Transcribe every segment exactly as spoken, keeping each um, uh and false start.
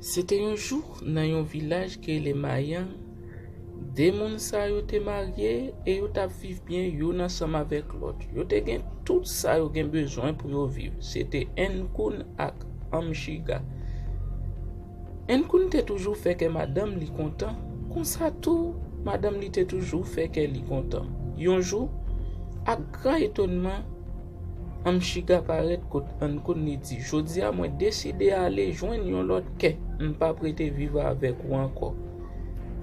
Se te yon jou nan yon vilaj ki rele Mayan, de moun sa yo te marye e yo t ap viv byen youn ansanm avèk lòt. Yo te gen tout sa yo gen bezwen pou yo viv. Se te Enkoun ak Amchiga. Enkoun te toujou fè kè madanm li kontan, konsa tou, madanm li te toujou fè kè li kontan. Yon jou, ak gran etònman, Amchiga parèt kot Enkoun, li di, "Jodi a, mwen deside ale jwenn yon lòt kè. M p ap rete viv avèk ou ankò."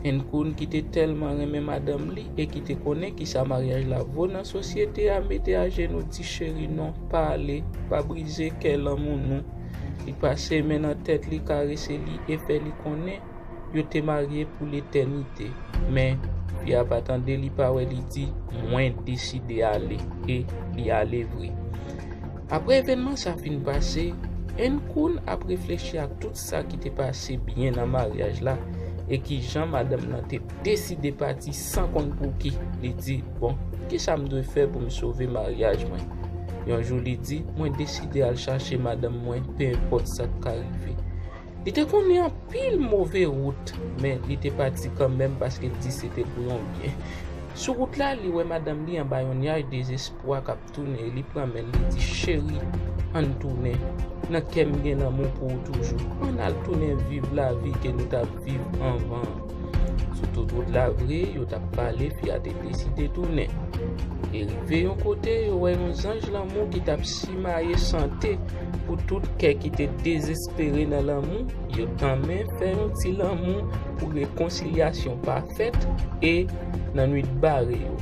Enkoun, ki te tèlman renmen madanm li e ki te konnen kisa maryaj la vo nan sosyete a, mete ajenou, di, "Cheri, non, pa ale, pa brize kè lanmou nou." Li pase men nan tèt li, karese li e fè li konnen yo te marye pou letènite. Men, fi a pa tande li, pa wè, li di, "Mwen deside ale," e li ale vre. Apre evènman sa fin pase, Enkoun ap reflechi ak tout sa ki te pase byen nan maryaj la e kijan madanm nan te deside pati san konn pou ki. Li di, "Bon, kisa m dwe fè pou m sove maryaj mwen?" Yon jou li di, "Mwen deside al chache madanm mwen, pe enpòt sa k ka rive." Li te konnen anpil move wout, men li te pati kanmenm paske l di se te pou yon byen. Sou wout la, li wè madanm li anba yon nyaj dezespwa k ap tounen e li pran men l, li di, "Cheri, ann tounen. Nan kè m gen lanmou pou ou toujou. Ann al tounen viv lavi ke nou t ap viv anvan an." Sou tout wout la vre, yo t ap pale, fi a te deside tounen. E rive yon kote, yo wè yon zanj lanmou ki t ap simaye chante pou tout kè ki te dezespere nan lanmou, yo tanmen fè yon ti lanmou pou rekonsilyasyon pa fèt e nan nwit bare yo.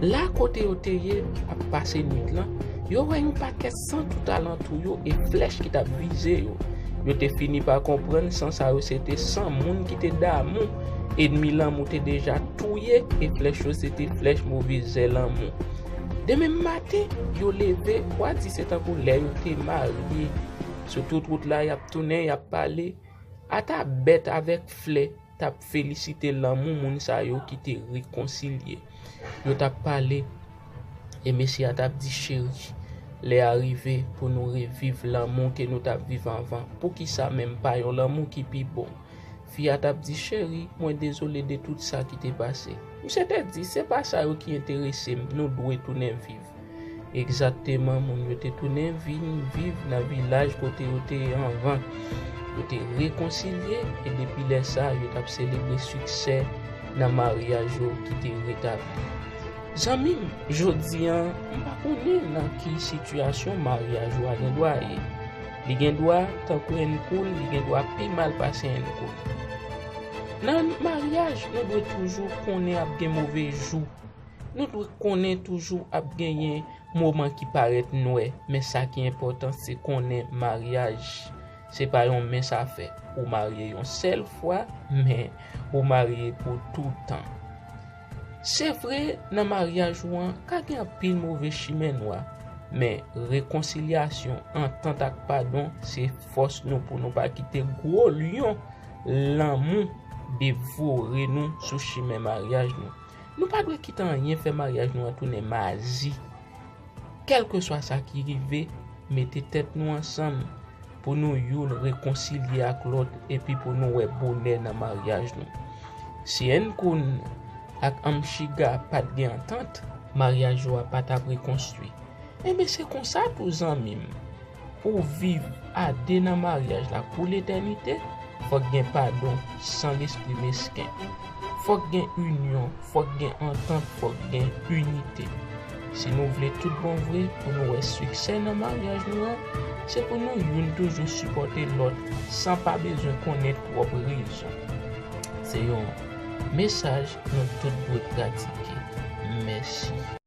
La kote yo te ye ap pase nwit lan, yo wè yon pakèt san tout alantou yo e flèch ki t ap vize yo. Yo te fini pa konprann san sa yo se te san moun ki te damou, ènmi lanmou te deja touye e flèch yo se te flèch move zè lanmou. Demen maten, yo leve, w a di se tankou lè yo te marye. Sou tout wout la, y ap tounen, y ap pale. Ata bèt avèk flè t ap felisite lanmou moun sa yo ki te rekonsilye. Yo t ap pale, e mesye a t ap di, "Cheri, lè a rive pou nou reviv lanmou ke nou t ap viv anvan. Poukisa menm pa yon lanmou ki pi bon?" Fi a t ap di, "Cheri, mwen dezole de tout sa ki te pase." Misye te di, "Se pa sa yo ki enterese m, nou dwe tounen viv." Egzakteman, moun yo te tounen vin viv nan vilaj kote yo te ye anvan. Yo te rekonsilye e depi lè sa, yo t ap selebre siksè nan maryaj yo ki te retabli. Zanmi m, jodi a, m pa konnen nan ki sitiyasyon maryaj ou a gen dwa ye. Li gen dwa, tankou Enkoun, li gen dwa pi mal pase Enkoun. Nan maryaj, nou dwe toujou konnen ap gen move jou. Nou dwe konnen toujou ap genyen moman ki parèt nwè, men sa ki enpòtan, se konnen maryaj, se pa yon mens afè. Ou marye yon sèl fwa, men ou marye pou toutan. Se vre, nan maryaj ou an, ka gen anpil move chimen nwa, men rekonsilyasyon, antant ak padon, se fòs nou pou nou pa kite gwo lyon lanmou devore nou sou chimen maryaj nou. Nou pa dwe kite anyen fè maryaj nou an tounen mazi. Kèlkeswa sa ki rive, mete tèt nou ansanm pou nou youn rekonsilye ak lòt epi pou nou wè bonè nan maryaj nou. Si Enkoun ak Amchiga pa t gen antant, maryaj yo a pa t ap rekonstwi. Enben, se konsa tou, zanmi m. Pou w viv a de nan maryaj la pou letènite, fòk gen padon san lespri mesken. Fòk gen inyon, fòk gen antant, fòk gen inite. Si nou vle tout bon vre pou nou wè siksè nan maryaj nou an, se pou nou youn toujou sipòte lòt san pa bezwen konnen twòp rezon. Se yon mesaj nou tout dwe pratike. Mèsi.